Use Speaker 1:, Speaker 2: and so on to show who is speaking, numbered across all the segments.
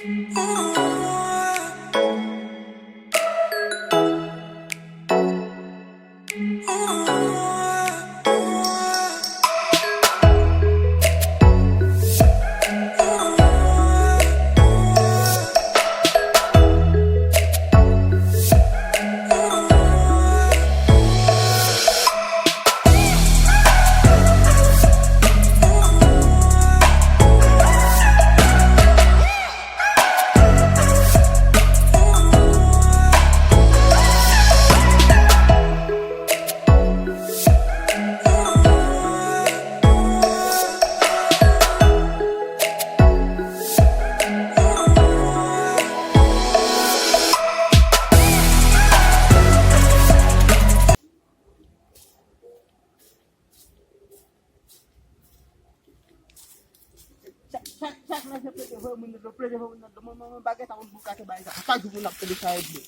Speaker 1: Chak lè je plede voye moun nan dlo, plede voye moun nan dlo, mwen mwen bagay sa moun boukase bay sa. Chak jou moun ap plede chaje dlo.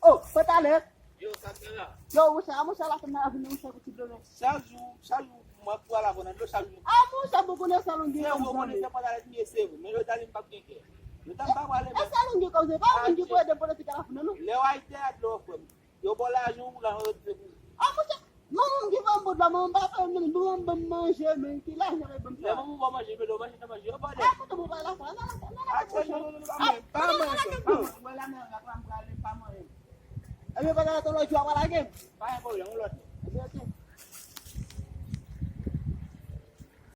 Speaker 1: Oh, fè talè.
Speaker 2: Yo, sa k gen la?
Speaker 1: Yo, mouche, a mouche la fèm nan avni mouche pou ti dlo men.
Speaker 2: Chak jou, chak jou, mwen pou al avè w nan dlo chak jou.
Speaker 1: A mouche, bon konnen sa longue
Speaker 2: Se
Speaker 1: kòm
Speaker 2: vre, konnen
Speaker 1: zanmi.
Speaker 2: se pantalèt m ye se vre, men jodi a li m pap gen kè. Jodi a m pa prale
Speaker 1: E
Speaker 2: men.
Speaker 1: sa longue kòm se, pa moun ki pou ede m pote ti kalaf nan non.
Speaker 2: Lè w al tè a dlo a frè m. Yo baw lajan ou lajan yo te pou ou.
Speaker 1: Ah monchè, manmanm ki banm bòt la, manmanm pa fè menm manmanm banm manje men ki lajan lap banm sa.
Speaker 2: Lè manmanw baw manje mele w manje nan manje yo bòdè.
Speaker 1: Ah kote mwen pral la sa, nan la nan la
Speaker 2: monchè.
Speaker 1: Ah
Speaker 2: non non non pa manje, pa manje, wè la men la pral prale pa manje.
Speaker 1: Ebyen pandan tan lòt jou a pa lage m.
Speaker 2: Pa gen pwoblèm, yon lòt lè.
Speaker 1: Ebyen ok.